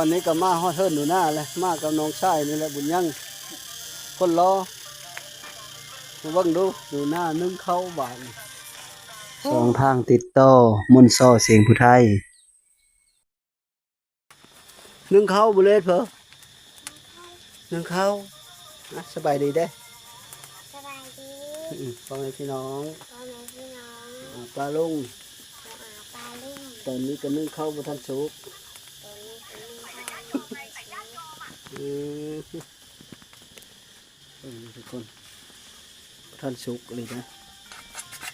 ຕອນນີ້ກໍມາຮອດເຮືອນໜູນາແລ້ວ ມາກັບນ້ອງຊາຍນີ້ແຫຼະ ບຸນຍັງ ຄົນຫຼໍ່. ມາເບິ່ງດູ ໜູນາໜຶ້ງເຂົ້າບາດນີ້ ສອງທາງຕິດຕໍ່ ມົນຊໍ ສຽງຜູ້ໄທ. ໜຶ້ງເຂົ້າ ບຸເລດເພີ ໜຶ້ງເຂົ້າ. ອ່ະ ສະບາຍດີເດ້ ສະບາຍດີ ອືມ ພໍ່ແມ່ພີ່ນ້ອງ ພໍ່ແມ່ພີ່ນ້ອງ ອາ ປ້າລຸງ ອາ ປ້າລຸງ. ຕອນນີ້ກໍໜຶ້ງເຂົ້າບໍ່ທັນສຸກ ຕອນນີ້ກໍໜຶ້ງເຂົ້າບໍ່ທັນສຸກ ອືມ. ເບິ່ງທຸກຄົນ ບໍ່ທັນສຸກອີ່ຫຼີນະ.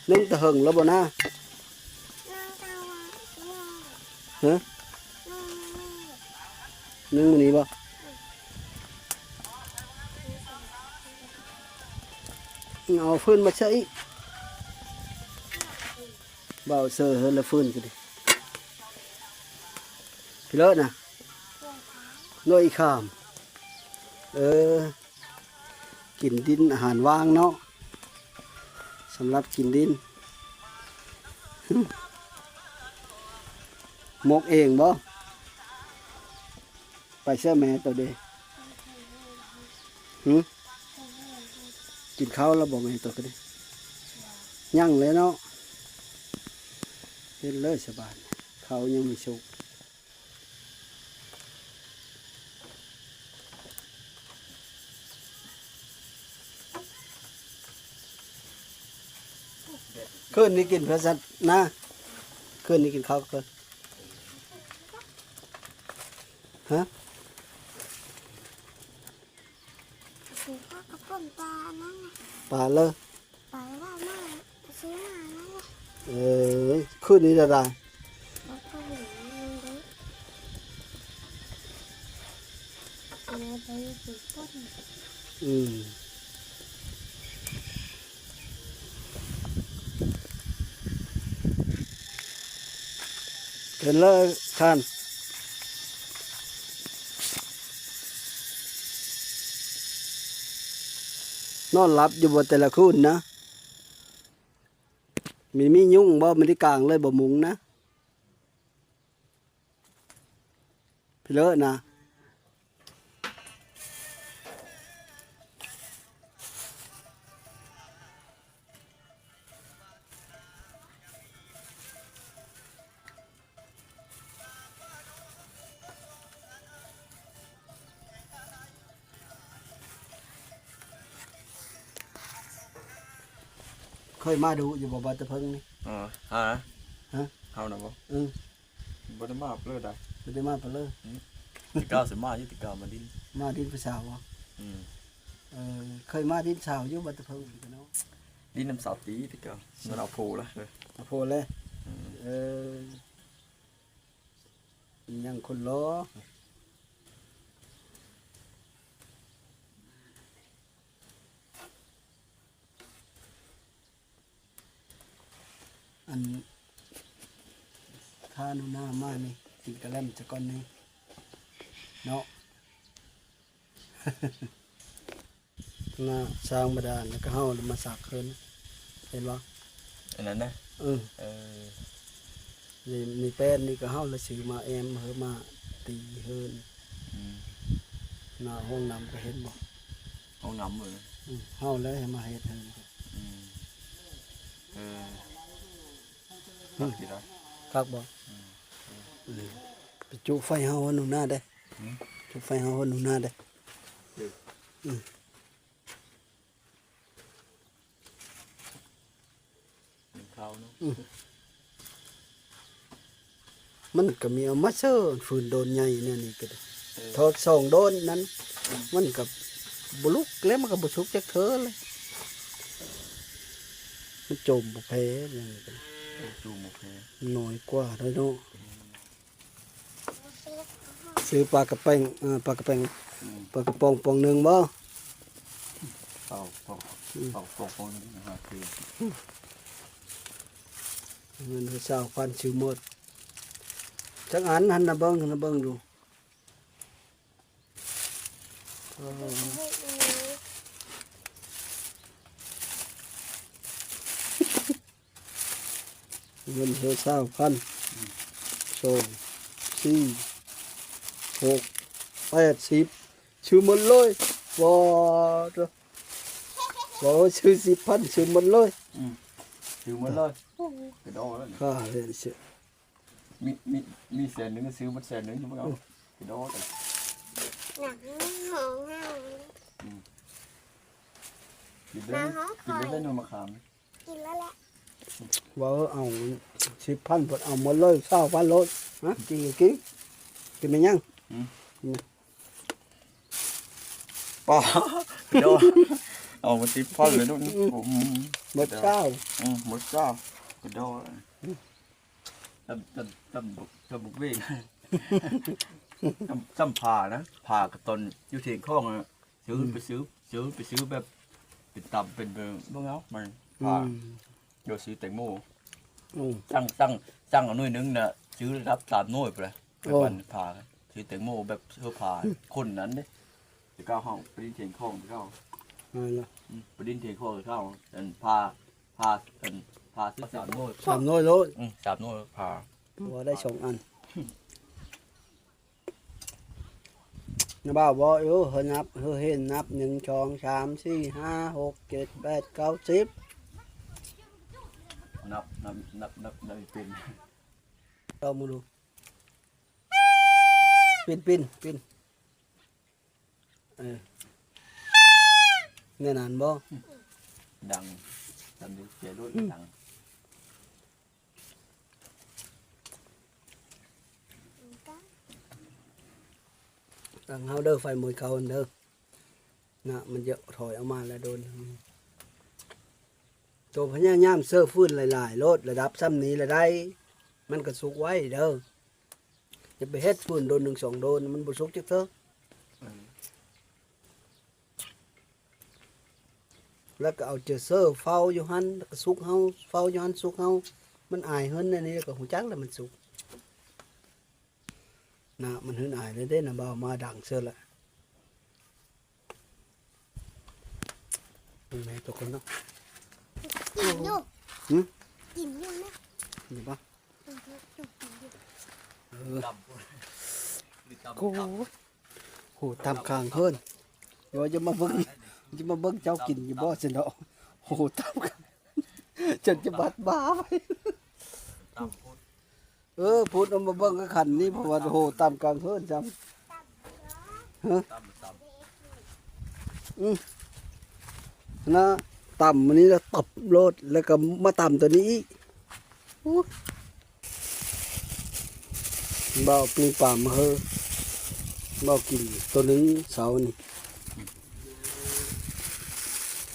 ໜຶ້ງແຕ່ເຫິງແລ້ວບໍ່ນາ? ຮະ? ໜຶ້ງມື້ນີ້ບໍ່? ເອົາຟືນມາໃສ່ອີກ. ເບົາເຊີເຮີລະຟືນກໍດີ ພີ່ເລີນະ ໜ່ວຍອີ່ຂາມ. ເອີ ກິນດິນອາຫານຫວ່າງເນາະ ສຳລັບກິນດິນ. ໝົກເອງບໍ່? ໄປໃສແມ່ໂຕເດ? ຫຶ? ກິນເຂົ້າແລ້ວບໍ່ແມ່ໂຕກໍດີ? ຍັງແຫຼະເນາະ ເຮັດເລີຍສະບາຍ ເຂົ້າຍັງມີສຸກ. ຄືນນີ້ກິນເພື່ອສັດນາ ຄືນນີ້ກິນເຂົ້າຄືນ ຮະ? ກິນເຂົ້າກັບປົ່ນປາອັນນັ້ນນະ ປາເລີ ປາລາວມາຊື້ມານັ້ນແຫຼະ. ເອີຍ ຄືນນີ້ລະດາ ບໍ່ຄ່ອຍເຫັນມັນເດ້ ແມ່ໄປຊື້ປ່ນ. ອືມ. ເປັນເລີຍທ່ານ ນອນຫຼັບຢູ່ບໍ່ແຕ່ລະຄືນນະ? ມີ ມີຍຸງບໍ່? ມີໄດ້ກາງເລີຍບໍ່ມຸງນະ? ພີ່ເລີນະ ເຄີຍມາດູຢູ່ບໍ່ ບ້ານຕາເພິງນີ້? ອໍ ຫາ ຮະ? ເຮົານະບໍ່? ເອີ. ບໍ່ໄດ້ມາປະເລີດໃດ ບໍ່ໄດ້ມາປະເລີດ. ອືມ ແຕ່ເກົ່າຊິມາຢູ່ ແຕ່ເກົ່າມາດິນ ມາດິນຜູ້ສາວບໍ? ອືມ ເອີ ເຄີຍມາດິນສາວຢູ່ບ້ານຕາເພິງພຸ້ນເນາະ ດິນນຳສາວຕີແຕ່ເກົ່າ. ມັນເອົາໂພລະ ເອີ ເອົາໂພລະ. ອືມ ເອີ ຍັງຄົນລໍ. ອັນ ຖ້າໜູນາມານີ້ ກິນກະແລັມສະກ່ອນນີ້ເນາະ. ໜ້າສ້າງບາດານ ແລ້ວກໍເຮົາມາສັກຄືນ ເຫັນບໍ່? ອັນນັ້ນນະ? ເອີ ເອີ ນີ້ ນີ້ແປ້ນນີ້ກໍເຮົາລະຊື້ມາແອ້ມເຮີມາຕີເຮີນ. ອືມ ໜ້າຫ້ອງນ້ຳກໍເຫັນບໍ່? ຫ້ອງນ້ຳເອີ ອືມ ເຮົາແຫຼະໃຫ້ມາເຮັດເຮືອນ. ອືມ ເອີ ຄັກດີລະ ຄັກບໍ່? ອືມ ເອີ ໄປຈຸໄຟເຮົາໜູນາເດ້. ຫືມ? ຈຸໄຟເຮົາໜູນາເດ້. ເອີ ອືມ. ໜຶ້ງເຂົ້າເນາະ. ອືມ ມັນກໍມີເອົາມາເຊີ ຟືນໂດນໃຫຍ່ແນວນີ້ກໍໄດ້. ເອີ ທອດສອງໂດນນັ້ນ ມັນກໍບໍ່ລຸກແລ້ວ ມັນກໍບໍ່ສຸກຈັກເທື່ອເລີຍ. ມັນໂຈມບໍ່ແພ້ແນວນີ້ກໍໄດ້ ໂຈມບໍ່ແພ້ ໜ້ອຍກວ່າໄດ໋ເນາະ. ອືມ. ຊື້ປາກະແປງ ເອີ ປາກະແປງ ອືມ ປາກະປ໋ອງປ໋ອງໜຶ່ງບໍ່? ເອົາ ເອົາ ອືມ ເອົາປ໋ອງປ໋ອງໜຶ່ງຫາຊື້ ເງິນຊາວພັນຊື້ໝົດ ຈັກອັນຫັ້ນນະ ເບິ່ງ ນະເບິ່ງດູ. ເອີ ເງິນເຮົາຊາວພັນ ສອງ ສີ່ ຫົກ ຫົກ ແປດສິບ ຊື້ໝົດເລີຍ. ບໍ່ ບໍ່ ຊື້ສິບພັນ ຊື້ໝົດເລີຍ. ອືມ ຊື້ໝົດເລີຍ. ກະດອກແລ້ວນີ້ ຄ່າເຮືອນເສຍ. ມີ ມີ ມີແສນໜຶ່ງ ຊື້ໝົດແສນໜຶ່ງ ບໍ່ເອົາ. ອືມ ກະດອກແລ້ວ. ໜັງຂອງເຮົາ. ອືມ ກິນເລີຍ ກິນເລີຍ ໜ່ວຍມະຂາມ. ກິນແລ້ວແຫຼະ. ວ່າເອົາສິບພັນ ເພິ່ນເອົາໝົດເລີຍ ຊາວພັນໂລດ. ຮະ ກິນກໍກິນ. ກິນແມ່ນຫຍັງ? ອືມ ອືມ ປ້າ ເອົາມາສິບພັນເລີຍເນາະ. ອືມ ອືມ ໝົດຊາວ. ອືມ ໝົດຊາວ ກະດອກ. ອືມ ຈຳ ຈຳ ຈຳ ຈຳບັກເວງ ຈຳ ຈຳຜານະ ຜາກະຕອນຢູ່ເທງຂອງນະ. ຊື້ ອືມ ໄປຊື້ ຊື້ ໄປຊື້ແບບເປັນຕຳເປັນ ເບິ່ງເອົາມັນ ອືມ ຜາ ດຽວຊື້ແຕງໂມ. ອືມ ສັ່ງ ສັ່ງ ສັ່ງເອົາໜ່ວຍໜຶ່ງນະ ຊື້ລະດັບສາມໜ່ວຍພຸ້ນລະ. ໂອ້ ໄປປັ້ນຜາ ຊື້ແຕງໂມແບບເຮົາຜາ ອືມ ຄົນນັ້ນເດ້. ແຕ່ເກົ່າເຮົາໄປດິນເທງຂອງແຕ່ເກົ່າ. ນັ້ນລະ ອືມ ໄປດິນເທງຂອງແຕ່ເກົ່າ ອັນຜາ ຜາ ອັນຜາຊື້ສາມໜ່ວຍ ສາມໜ່ວຍໂລດ. ອືມ ສາມໜ່ວຍຜາ ວ່າໄດ້ສອງອັນ. ນະບ່າວບໍ່ ເອີ ເຮົານັບ ເຮົາເຫັນນັບ ໜຶ່ງ ສອງ ສາມ ສີ່ ຫ້າ ຫົກ ເຈັດ ແປດ ເກົ້າ ສິບ. ນັບ ນັບ ນັບ ນັບ ນັບເປັນ. ເອົາມືດູ. ປິ່ນ ປິ່ນ ປິ່ນ. ເອີ ແນວນັ້ນບໍ່? ດັງ ດັງ ເສຍໂລດ ອືມ ດັງ. ຕັ້ງເຮົາເດີ ໄຟໝົດເຂົາເດີນະ ມັນຈະຖອຍອອກມາແລ້ວໂດນ. ໂຕພະຍາຍາມເຊີຟືນຫຼາຍໆໂລດ ລະດັບຊ່ຳນີ້ລະໄດ້ ມັນກະສຸກໄວເດີ. ຢ່າໄປເຮັດຟືນໂດນໜຶ່ງສອງໂດນ ມັນບໍ່ສຸກຈັກເທື່ອ. ອືມ ແລ້ວກໍເອົາເຈີເຊີເຝົ້າຢູ່ຫັ້ນ ແລ້ວກໍສຸກເຮົາ ເຝົ້າຢູ່ຫັ້ນສຸກເຮົາ ມັນອາຍເຮີນແນວນີ້ ແລ້ວກໍຮູ້ຈັກແລ້ວມັນສຸກນະ. ມັນເຮີນອາຍແລ້ວເດ້ນະ ບ່າວມາດັງເຊີລະ. ເບິ່ງແມ່ທຸກຄົນເນາະ ກິນຢູ່. ຫື? ກິນຢູ່ນະ ກິນຢູ່ບໍ່? ເອີ ໂອ້ໂຫ ຕຳກາງເຮີນ. ເອີ ຈະມາເບິ່ງ ຈະມາເບິ່ງເຈົ້າກິນຢູ່ບໍ່ຊັ້ນເນາະ. ໂອ້ໂຫ ຕຳກາງ ຈົນຈະບາດບາໄປ. ເອີ ພຸດເອົາມາເບິ່ງກັບຂັນນີ້ ເພາະວ່າ ໂອ້ໂຫ ຕຳກາງເຮີນຊ້ຳ. ຮະ? ອືມ ນະ ຕຳອັນນີ້ລະຕັບໂລດ ແລ້ວກໍມາຕຳຕົວນີ້ອີກ. ໂອ້ ບ່າວປີ້ງປາມາເຮີ ບ່າວກິນໂຕໜຶ່ງເຊົ້ານີ້.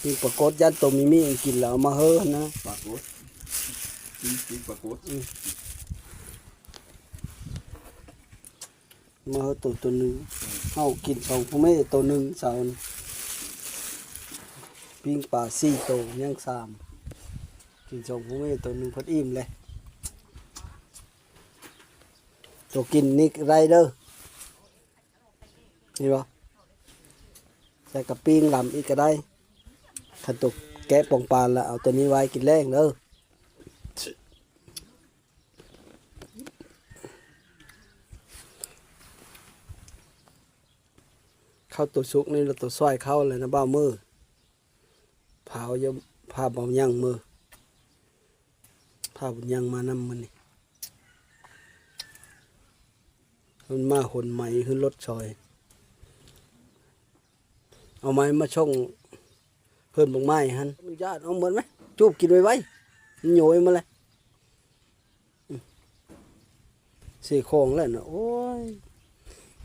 ປີ້ງປາກົດ ຢ້ານໂຕມີມີກິນແລ້ວເອົາມາເຮີຫັ້ນນະ. ປາກົດ ປີ້ງ ປີ້ງປາກົດ. ອືມ ມາເຮີໂຕ ໂຕໜຶ່ງ. ເຮົາກິນສອງຜູ້ແມ່ໂຕໜຶ່ງເຊົ້ານີ້. ປີ້ງປາສີ່ໂຕ ຍັງສາມ. ກິນສອງຜູ້ແມ່ໂຕໜຶ່ງ ເພິ່ນອີ່ມແລ້ວ. ໂຕກິນນີ້ໄດ້ເດີ. ເຫັນບໍ່? ໃສ່ກະປີ້ງລຳອີກກໍໄດ້. ຄັນໂຕແກະປ່ອງປານລະ ເອົາໂຕນີ້ໄວ້ກິນແລງເດີ. ເຂົ້າໂຕສຸກນີ້ລະ ໂຕຊ່ອຍເຂົ້າແລ້ວນະ ບ່າວມື. ພາວຢູ່ ພາບ່າວຍັງມື້ ພາບຸນຍັງມານຳມື້ນີ້. ມັນມາຫົນໄໝ ຂຶ້ນລົດຊອຍ ເອົາໄມ້ມາສົ່ງເຮືອນບັກໄມ້ຫັ້ນ. ມັນຢ້ານ ເອົາໝົດໄໝ? ຈູບກິນໄວໆ ມັນໂຍຍມາແລ້ວ. ເສຂອງແລ້ວນະ ໂອ້ຍ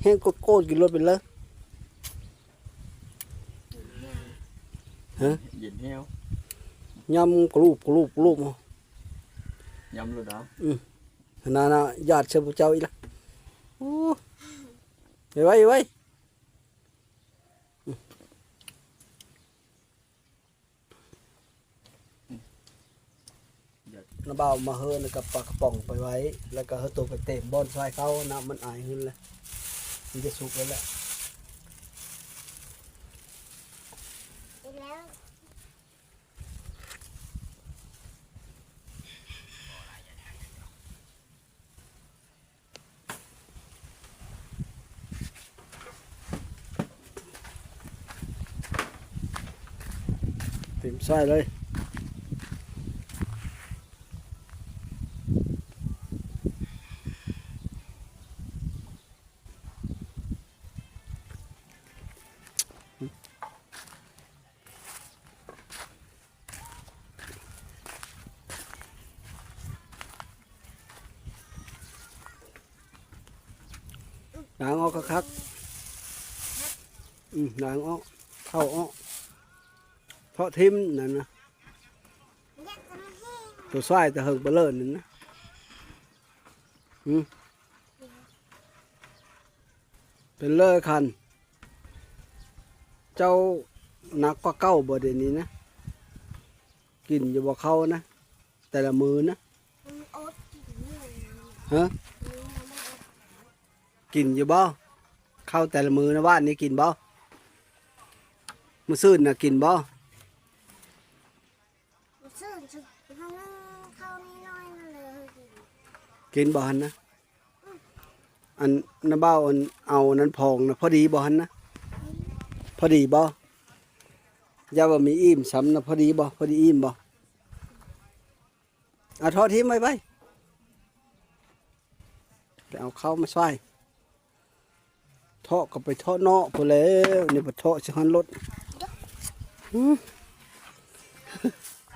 ແຮງໂກດໆ ກິນລົດເປັນເລີ. ຮະ? ເຢັນແຮວ ຍຳກະລູບ ກະລູບ ກະລູບ ຍຳໂລດເອົາ. ອືມ ຫັ້ນນະ ຍາດໃສ່ພວກເຈົ້າອີກລະ. ໂອ້ ໄວໆ ໄວໆ. ນະບ່າວມາເຮີນະ ກັບປາກະປ໋ອງໄປໄວ້ ແລ້ວກະເຮີໂຕໄປເຕັມບ່ອນຊອຍເຂົ້າ ນ້ຳມັນອາຍຂຶ້ນແລ້ວ ມັນຈະສຸກແລ້ວແຫຼະ. ແລ້ວ. ໃສ່ເລີຍ ລ້າງອອກຄັກໆ ອືມ ລ້າງອອກ ເຂົ້າອອກ ເທາະຖິ້ມນັ້ນນະ ໂຕຊາຍແຕ່ເຫິງປະເລີນນັ້ນນະ ອືມ. ເປັນເລີຄັນ ເຈົ້າໜັກກວ່າເກົ່າບໍ່ດຽວນີ້ນະ? ກິນຢູ່ບໍ່ເຂົ້ານະ ແຕ່ລະມື້ນະ? ຮະ? ກິນຢູ່ບໍ່? ເຂົ້າແຕ່ລະມື້ນະ ວານນີ້ກິນບໍ່? ມື້ຊືນນະກິນບໍ່? ມື້ຊືນເຮົາໜຶ້ງເຂົ້ານ້ອຍໆ ນັ້ນເລີຍ ກິນບໍ່ຫັ້ນນະ? ອັນນ້າບ່າວ ອັນເອົານັ້ນພອງນະ ພໍດີບໍ່ຫັ້ນນະ? ພໍດີບໍ່? ຢ່າວ່າມີອີ່ມຊ້ຳນະ ພໍດີບໍ່? ພໍດີອີ່ມບໍ່? ເອົາເທາະຖິ້ມໄວ້ໄປ ໄປເອົາເຂົ້າມາໃສ່ ເທາະກໍໄປເທາະເນາະພຸ້ນແຫຼ້ວ ນີ້ໄປເທາະຊິຫັ້ນໂລດ ຫື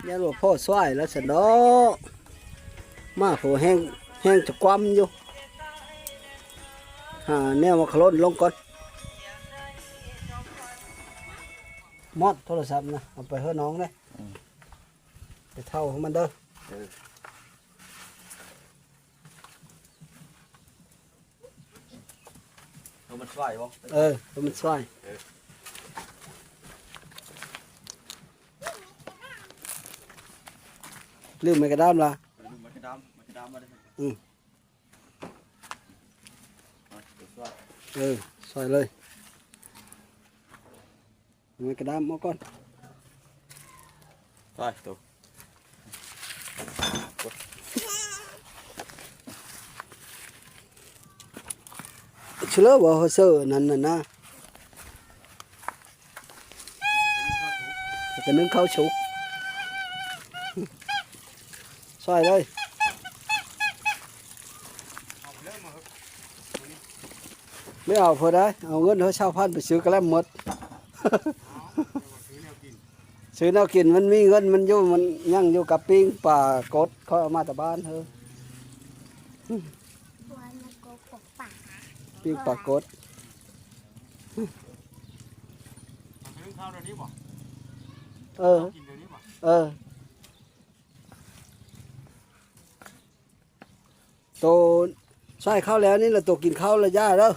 ຢ້ານວ່າພໍສວາຍແລ້ວຊັ້ນດອກ ມາໂຫແຮງ ແຮງຈະກວຳຢູ່ ຫາແນວມາຂະຫຼົ່ນລົງກ່ອນ ມອດໂທລະສັບນະ ເອົາໄປເຮີນ້ອງເດີ ອືມ ໄປເຖົ້າໃຫ້ມັນເດີ ເອີ ເອົາມັນສວາຍບໍ່? ເອີ ເອົາມັນສວາຍ ເອີ ລືມໄມ້ກະດາມລະ ລືມໄມ້ກະດາມ ໄມ້ກະດາມມາເດີ ອືມ ເອົາສວາຍ ເອີ ສວາຍເລີຍ. ເອົາໄມ້ກະດາມອອກກ່ອນ ໄປໂຕ ເຊື່ອບໍ່ ເຮົາເຊີນັ້ນນະ ແລ້ວກໍໜຶ້ງເຂົ້າສຸກ. ໃສ່ເລີຍ ບໍ່ເອົາເພິ່ນໄດ໋ ເອົາເງິນເຮົາຊາວພັນໄປຊື້ກະແລັມໝົດ ຊື້ແນວກິນ ມັນມີເງິນມັນຢູ່ ມັນຍັງຢູ່ກັບປີ້ງປາກົດ ເຂົາເອົາມາແຕ່ບ້ານເຮີ ປີ້ງປາກົດ ເອີ ເອີ. ໂຕໃສ່ເຂົ້າແລ້ວນີ້ລະ ໂຕກິນເຂົ້າລະຢ່າເດີ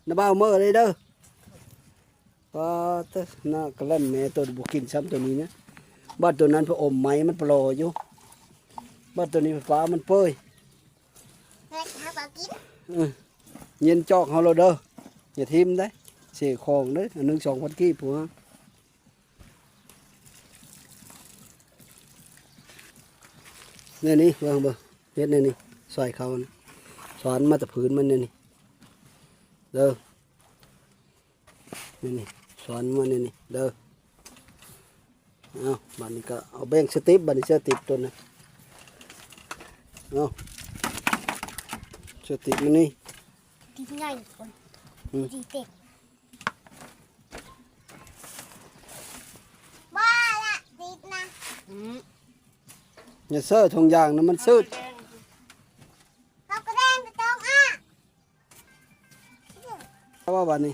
ນະບ່າວເມີເລີຍເດີ ປາເຕີ ໜ້າກະແລັມແມ່ ໂຕບໍ່ກິນຊ້ຳໂຕນີ້ນະ ບາດໂຕນັ້ນພະອົມໄມ້ມັນປະລໍຢູ່ ບາດໂຕນີ້ປາມັນເປີຍ ເອີ ເຮົາກໍກິນ ເອີ ເຢັນຈອກເຮົາໂລດເດີ ຢ່າຖິ້ມເດ້ ເສຂອງເດີ ອັນໜຶ່ງສອງພັນກີບພຸ້ນ. ແນວນີ້ ເບິ່ງ ເບິ່ງ ເຮັດແນວນີ້ ຊ່ອຍເຂົານະ ສອນມາແຕ່ພື້ນມັນແນວນີ້ເດີ ແນວນີ້ ສອນມາແນວນີ້ເດີ ເອົາ ບາດນີ້ກໍເອົາແບ່ງສະຕິບ ບາດນີ້ສະຕິບຕົວນັ້ນ ເອົາ ສະຕິບມັນນີ້ ຕິບໃຫຍ່ຄົນ ອືມ ຕິບເຕັກ ບໍ່ລະຕິດນະ ອືມ ຢ່າເຊີຖົງຢາງນະ ມັນຊືດ ເຂົາກະແດງກະຈອງອະ ເອົາວ່າບາດນີ້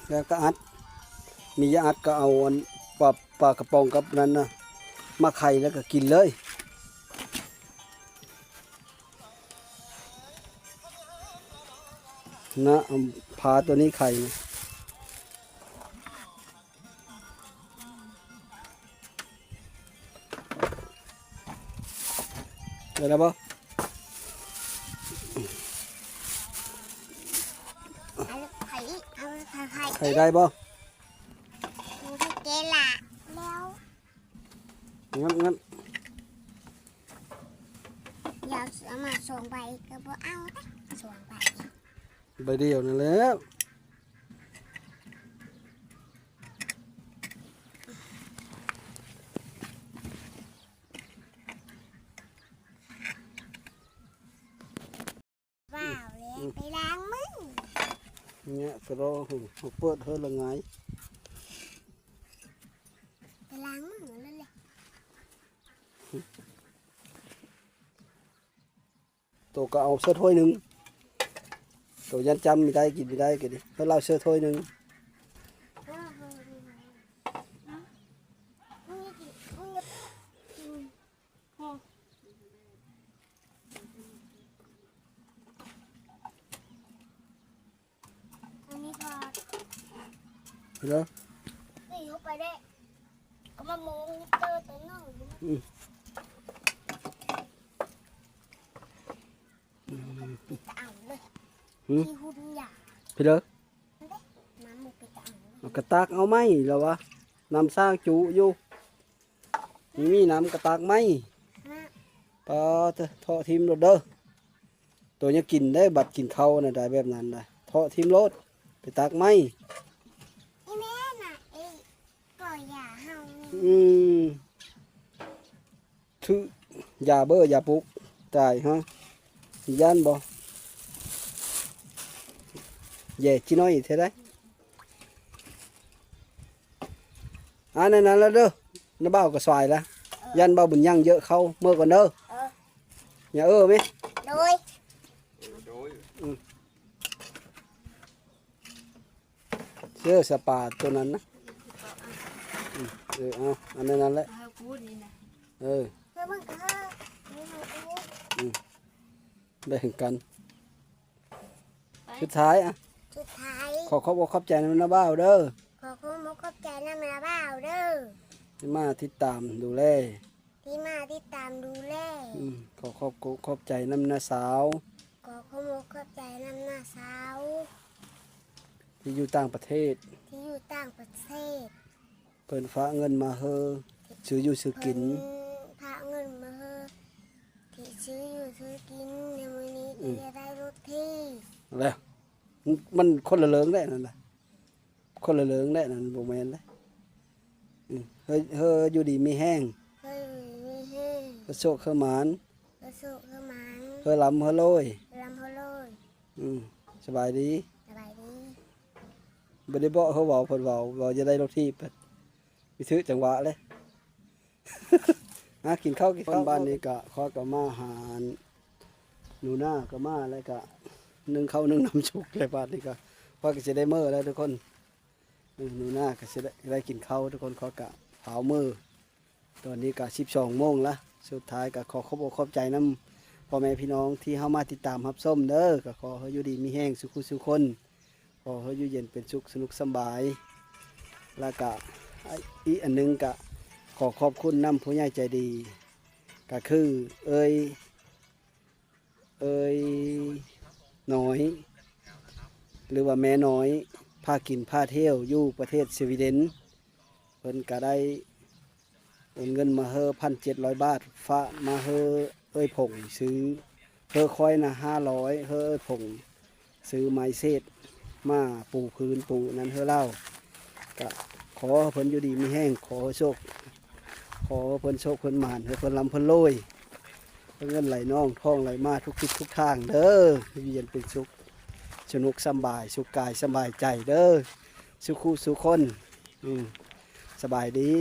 ແລ້ວກະອັດ ມີຢາອັດກະເອົາອັນປາ ປາກະປ໋ອງກັບນັ້ນນະ ມາໄຂແລ້ວກະກິນເລີຍ. ນະ ເອົາພາໂຕນີ້ໄຂນະ ໄດ້ແລ້ວບໍ່? ເອົາໄຂ່ອີກ ເອົາໄຂ່ ໄຂ່ໄດ້ບໍ່? ເກລະແລ້ວ ງັບໆ ດຽວເອົາມາສອງໃບກໍບໍ່ເອົາເດ້ ສອງໃບ ໃບດຽວນັ້ນແຫຼະ. ໄປລ້າງມື ເນຍ ກະລໍ ເປີດເຮີລະງາຍ ໄປລ້າງມືເລີຍ ໂຕກະເອົາເສື້ອຖ້ວຍໜຶ່ງ ໂຕຢ້ານຈຳມີໄດ້ກິນມີໄດ້ກະດີ ເຮີລາວເສື້ອຖ້ວຍໜຶ່ງ ອັນນີ້ພໍ ເດີ ນີ້ຍົກໄປເດ້ ກະມາໂມງເຕີໂຕໜຶ່ງ ອືມ ເອົາເລີຍ ຫືມ ທີ່ຫຸ່ນຢາ ພີ່ເດີ ເອົາກະຕັກເອົາໄມ້ລະວະ ນ້ຳສ້າງຈຸຢູ່ ມີ ມີນ້ຳກະຕັກໄມ້ ປາເທາະ ເທາະຖິ້ມໂລດເດີ ໂຕຍັງກິນໄດ້ ບັດກິນເຂົ້ານະໄດ້ແບບນັ້ນນະ ເທາະຖິ້ມໂລດ ໄປຕັກໄມ້ ອີແມ່ນະ ເອີ ກໍຢາເຮົານີ້ ອືມ ຖືກຢາເບີຢາປຸກ ຕາຍເຮົາ ຢ້ານບໍ່ ແຍ່ຈີນ້ອຍແທ້ໃດ ອ່າ ນັ້ນລະເດີ ນ້າບ່າວກະສວາຍລະ ເອີ ຢ້ານບ່າວບຸນຍັງເຢີະເຂົ້າ ເມືອກ່ອນເດີ ເອີ ຢ່າເອີແມະ ໂດຍ ອືມ ເສື້ອສະປາໂຕນັ້ນນະ ອືມ ເອີ ເອົາ ອັນນັ້ນແຫຼະ ເອີ ອືມ ແບ່ງກັນ ສຸດທ້າຍ ອະ ສຸດທ້າຍ ຂໍຂອບອົກຂອບໃຈນຳນ້າບ່າວເດີ ຂໍຂອບອົກຂອບໃຈນຳນ້າບ່າວເດີ ທີ່ມາຕິດຕາມດູແລ ທີ່ມາຕິດຕາມດູແລ ອືມ ຂໍຂອບອົກຂອບໃຈນຳນ້າສາວ ຂໍຂອບອົກຂອບໃຈນຳນ້າສາວ ທີ່ຢູ່ຕ່າງປະເທດ ທີ່ຢູ່ຕ່າງປະເທດ ເພິ່ນຝາກເງິນມາເຮີ ຊື້ຢູ່ຊື້ກິນ ເພິ່ນຝາກເງິນມາເຮີ ທີ່ຊື້ຢູ່ຊື້ກິນ ໃນມື້ນີ້ ອືມ ກະຈະໄດ້ລົດຖີບ ແລ້ວ ມັນຄົນລະເລີງແຫຼະນັ້ນນະ ຄົນລະເລີງແຫຼະນັ້ນ ບໍ່ແມ່ນເດ້ ອືມ ເຮີ ເຮີຢູ່ດີມີແຮງ ເຮີຢູ່ດີມີແຮງ ເຮີໂຊກເຮີໝານ ເຮີໂຊກເຮີໝານ ເຮີລ່ຳເຮີລວຍ ເຮີລ່ຳເຮີລວຍ ອືມ ສະບາຍດີ ສະບາຍດີ ບໍ່ໄດ້ບອກເຮີເວົ້າ ເພິ່ນເວົ້າ ເວົ້າຈະໄດ້ລົດຖີບ ໄປຖືກຈັງຫວະເລີຍ ອ່າ ກິນເຂົ້າກິນເຂົ້າ ບ້ານນີ້ກະ ຂ້ອຍກະມາຫາ ໜູນາກະມາ ແລ້ວກະ ໜຶ້ງເຂົ້າໜຶ້ງນ້ຳສຸກ ແລ້ວບາດນີ້ກະ ຂ້ອຍກະຊິໄດ້ເມືອແລ້ວທຸກຄົນ ເອີ ໜູນາກະຊິໄດ້ ໄດ້ກິນເຂົ້າທຸກຄົນ ຂ້ອຍກະພາວເມືອ ຕອນນີ້ກະສິບສອງໂມງລະ ສຸດທ້າຍກະຂໍຂອບອົກຂອບໃຈນຳພໍ່ແມ່ພີ່ນ້ອງທີ່ເຮົາມາຕິດຕາມຮັບຊົມເດີ ກະຂໍໃຫ້ຢູ່ດີມີແຮງສູ່ຄູ່ສູ່ຄົນ ຂໍໃຫ້ຢູ່ເຢັນເປັນສຸກ ສະໜຸກສະບາຍ ແລ້ວກະ ອີກອັນໜຶ່ງກະ ຂໍຂອບຄຸນນຳຜູ້ໃຫຍ່ໃຈດີ ກະຄືເອີຍ ເອີຍນ້ອຍ ຫຼືວ່າແມ່ນ້ອຍ ພາກິນພາທ່ຽວຢູ່ປະເທດສະວີເດັນ ເພິ່ນກະໄດ້ໂອນເງິນມາເຮີ ພັນເຈັດຮ້ອຍບາດ ຝາກມາເຮີເອີຍຜົງຊື້ ເຮີຂ້ອຍນະຫ້າຮ້ອຍ ເຮີເອີຍຜົງ ຊື້ໄມ້ເສດ ມາປູພື້ນປູນັ້ນເຮີລາວ ກະຂໍໃຫ້ເພິ່ນຢູ່ດີມີແຮງ ຂໍໃຫ້ໂຊກ ຂໍໃຫ້ເພິ່ນໂຊກເພິ່ນໝານ ໃຫ້ເພິ່ນລ່ຳເພິ່ນລວຍ ໃຫ້ເງິນໄຫຼນອງ ທອງໄຫຼມາທຸກທິດທຸກທາງເດີ ຢູ່ເຢັນເປັນສຸກ ສະໜຸກສະບາຍ ສຸກກາຍສະບາຍໃຈເດີ ສູ່ຄູ່ສູ່ຄົນ ອືມ ສະບາຍດີ.